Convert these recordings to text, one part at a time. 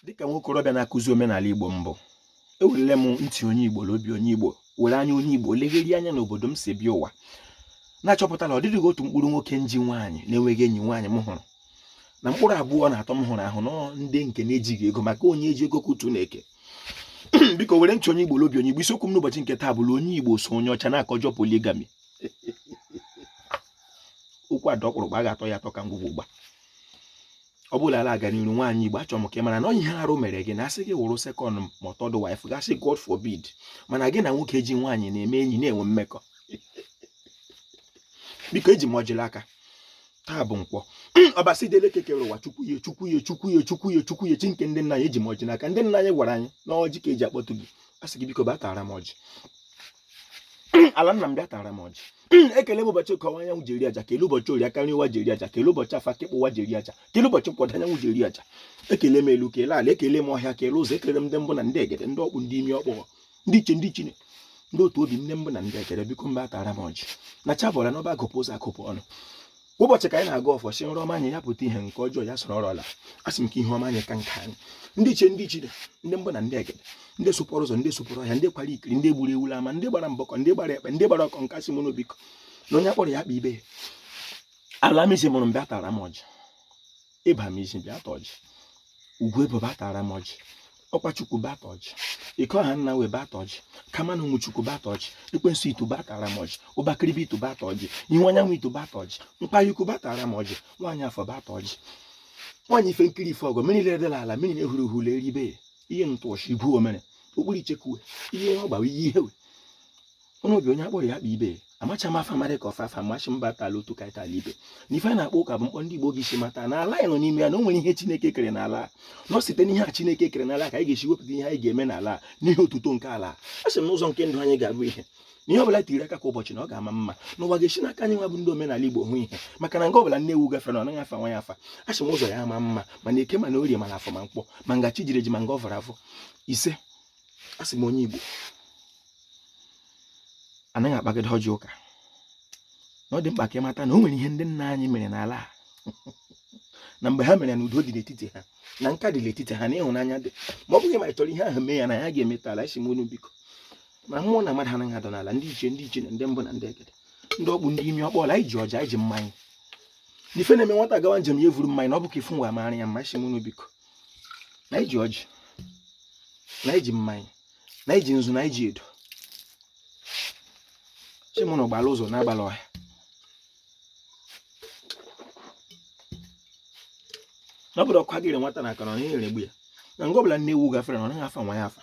Dịka nwa okorobịa na-akụzi omenala Igbo mbụ, ewerele m ntị onye Igbo na obi onye Igbo were anya onye Igbo legherie anya n'obodo m si bịa ụwa, na-achọpụta na ọ dịghị otu mkpụrụ nwoke nji nwaanyị na-enweghị enyi nwaanyị m hụrụ, na mkpụrụ abụọ na atọ m hụrụ ahụ nọ ndị nke na-ejighị ego, maka onye ji ego kutu na-eke. Biko were ntị onye Igbo na obi onye Igbo. Isiokwu m n'ụbọchị nke taa bụrụ onye Igbo so onye ọcha na-akọjọ polygamy. Okwu ada ọkpụrụkpụ a ga-atọ ya atọ ka ngwugwu ụgba. Ọ bụla ala aga n'iru, nwaanyị Igbo, achọrọ m ka ị mara na ọ ihe arụ mere gị na asị gị wụrụ second ma third wife, gasị God forbid, mana gị na nwoke ji nwaanyị na-eme enyi, na-enwe mmekọ. Biko eji m ọjịla aka. Taa bụ nkwọ. Ọbasi dele kekere ụwa, chukwu ye, chukwu ye, chukwu ye, chukwu ye, chukwu ye, chi nke ndị nna anyị, eji m ọjị n'aka. Ndị nna anyị gwara anyị na ọjị ka eji akpọtụ gị. A sị gị biko bịa tara m ọjị. Ala nna m, bịa tara m ọjị. Ekele m ụbọchị ụka anyanwụ ji eri aja, kele ụbọchị orie aka nri ụwa ji eri aja, kele ụbọchị afa kekpụ ụwa ji eri aja, kele ụbọchị nkwado anyanwụ ji eri aja. Ekele m elu, kele ala, ekele m ọhịa, kele ụzọ, ekele m ndị mbụ na ndị egede, ndị ọkpụ, ndị imi ọkpọghọ, ndị iche, ndị chine, ndị otu obi, ndị mbụ na ndị egede. Biko mba tara m ọjị na chabọla n'ọba agụpụ ụzọ akụpụ ọnụ. Ụbọchị ka anyị na-aga ọfọ si nrọ ọma anyị ya pụta ihe, nke ọjọọ ya sọrọ ọrọla. A sị m ka ihe ọma anyị ka nke anyị. Ndị iche, ndị ichine, ndị mbụ na ndị egede, ndị sụpọrọ ụzọ, ndị sụpọrọ ọhịa, ndị kwara ikiri, ndị gburu ewula ama, ndị gbara mbọkọ, ndị gbara ekpe, ndị gbara ọkọ nka, sị m biko na onye akpọrọ ya akpa ibe ya. Ala m isi mụrụ m, bịa tara m ọjị. Ịba m isi, bịa ta ọjị. Ugwu ebo, bịa tara m ọjị. Ọkwa chukwu, bịa ta ọjị. Ike ọha nna wee, bịa ta ọjị. Kama na ụmụ chukwu, bịa ta ọjị. Ekwensu itu, bịa tara m ọjị. Ụbakịrịbị itu, bịa ta ọjị. Ihu anyanwụ itu, bịa ta ọjị. Mkpaya ukwu, bịa tara m ọjị. Nwaanyị afọ, bịa ta ọjị. Nwaanyị ife nkiri ife ọgọ, mmiri ledela ala, mmiri na-ehuru ehuru eribe ihe ntụọchi igwu omere okpuru ichekuwe ihe ọ gbawa ihe ihewe ọnụ obi onye akpọrọ ya akpa ibe. Amacha m afa mara ka ọfa afa machi mba tala otu ka tala ibe na ife a na-akpọ ụka bụ mkpọ ndị Igbo gị si mata na ala anyị nọ n'ime ya, na o nwere ihe Chineke kere n'ala, na ọ site n'ihe a Chineke kere n'ala ka anyị ga-esi wepụta ihe anyị ga-eme n'ala n'ihe otuto nke ala. A sị m n'ụzọ nke ndụ anyị ga-abụ ihe na ihe ọbụla tiri aka kwa ụbọchị na ọ ga-ama mma n'ụwa ga-esi n'aka anyị nwa bụ ndị omenala Igbo hụ ihe, maka na nga ọbụla nne ewu gafere na ọ naghị afa nwa ya afa. A sị m ụzọ ya ama mma, mana eke, mana orie, mana afọ, ma mkpọ, ma ngachi jiri eji, ma nga ọ vọrọ afọ ise. A sị m onye Igbo anaghị akpagide ọjị ụka, na ọ dị mkpa ka ị mata na o nwere ihe ndị nna anyị mere n'ala a, na mgbe ha mere na udo dị n'etiti ha, na nka dị n'etiti ha, na ịhụnanya dị. Ma ọ bụghị ma ị chọrọ ihe ahụ mee ya na ya ga-emeta ala. Isi m unu biko, ma mmụọ na mmadụ anaghị adọ n'ala. Ndị iche, ndị iche na ndị mbụ na ndị egede, ndị ọkpụ, ndị imi ọkpọla, anyị ji ọja, anyị ji mmanya. Na ife na-eme nwata gawa njem ya evuru mmanya na ọ bụ ka ifu ngwa mara ya mma. Isi m unu biko, na anyị ji ọjị, na anyị ji mmanya, na anyị ji nzu, na anyị ji edo. Sị m na gbala ụzọ na-agbala ọhịa. Na ọ bụrụ ọkwa gịrị nwata na akara na ihe egbu ya, na nga ọbụla nne ewu gafere na ọ naghị afa nwa ya afa.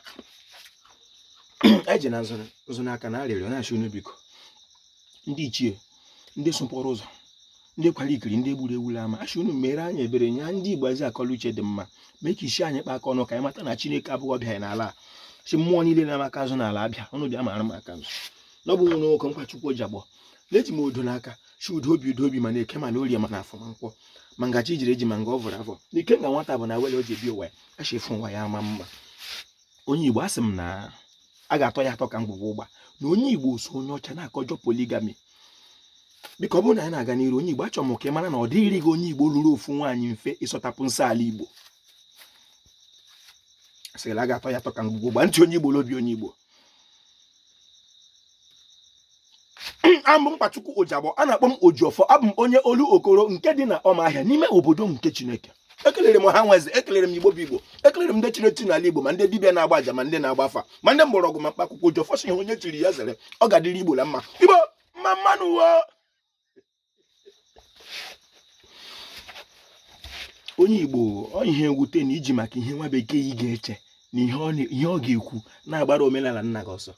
Anyị ji na nzu n'aka na arịrịọ na-achị unu biko, ndị ichie, ndị sụpọrọ ụzọ, ndị kwara ikiri, ndị gburu ewula ama, achị unu mere anyị ebere, nye ndị Igbo ezi akọla uche dị mma, mee ka isi anyị kpa aka ọnụ, ka anyị mata na Chineke abụghị ọbịa anyị n'ala a. Si mmụọ niile na-ama aka azụ n'ala abịa, unu bịa mara m aka nzu. Na ọ bụ nwere nwoke nkwa Chukwu Ojiagbọ na-eji m odo n'aka si udo obi, udo obi, mana eke, mana orie, mana afọ, ma nkwọ, ma ngaji jiri eji, ma nga ọ vụrụ afọ, na ike nga nwata bụ na wele o ji ebi ụwa ya achi efu nwa ya ama mma. Onye Igbo, asị m na a ga-atọ ya atọ ka ngwugwu ụgba, na onye Igbo so onye ọcha na-akọjọ polygamy. Biko ọ bụrụ na anyị na-aga n'iru, onye Igbo, achọrọ m ka ị mara na ọ dịghịrị gị onye Igbo lụrụ ofu nwaanyị mfe ịsọtapụ nsọ ala Igbo. Asịrị a ga-atọ ya atọ ka ngwugwu ụgba. Ntị onye Igbo, n'obi onye Igbo, abụ m Mkpachukwu Ojiagbọ, a na-akpọ m Ojiọfọ. Abụ m onye olu okoro nke dị na Ọmahịa n'ime obodo nke Chineke. Ekelere m ha nweze, ekelere m Igbo bụ Igbo, ekelere m ndị chiri echi n'ala Igbo, ma ndị dibịa na-agba aja, ma ndị na-agba afa, ma ndị mgbọrọgwụ, ma mkpa akwụkwọ. Ojiọfọ si ihe onye chiri ya zere, ọ ga-adịrị Igbo na mma. Igbo mma mmanụ wo. Onye Igbo, ọ ihe mwute na iji maka ihe nwa bekee ị ga-eche na ihe ọ ga-ekwu na-agbara omenala nna gị ọsọ.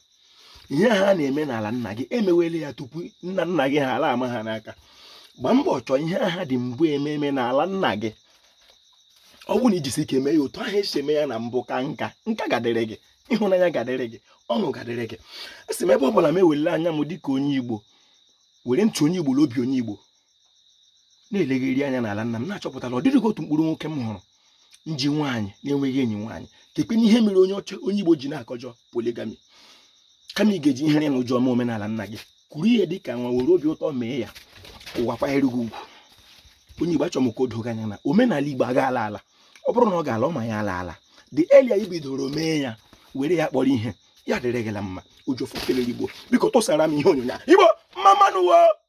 Ihe ha na-eme n'ala nna gị emewele ya tupu nna nna gị ha ala ama ha n'aka. Gbaa mbọ chọọ ihe ha dị mbụ eme eme n'ala nna gị. Ọ bụrụ na ijisi ike mee ya otu ahụ esi eme ya na mbụ, ka nka nka gadịrị gị, ịhụnanya gadịrị gị, ọṅụ gadịrị gị. A sị m ebe ọ bụla m ewelele anya m dịka onye Igbo, were ntị onye Igbo na obi onye Igbo na-elegheri anya n'ala nna m, na-achọpụtala ọ dịghị otu mkpụrụ nwoke m hụrụ nji nwaanyị na-enweghị enyi nwaanyị. Kekwe n'ihe mere onye ọcha, onye Igbo ji na-akọjọ polygamy. Kama ị ga-eji ihere na ụjọ mee omenala nna gị, kwuru ihe dị ka nwa, were obi ụtọ mee ya, ụwa kwanyere gị ugwu. Onye Igbo, achọrọ m ka o doo gị anya na omenala Igbo agaala ala. Ọ bụrụ na ọ ga-ala, ọ ma ya ala ala. The earlier i bidoro mee ya, were ya kpọrọ ihe, ya dịrị gị la mma. Ojiọfọ kelere Igbo. Biko tụsara m ihe onyonyo a. Igbo, mma mma nụ wo.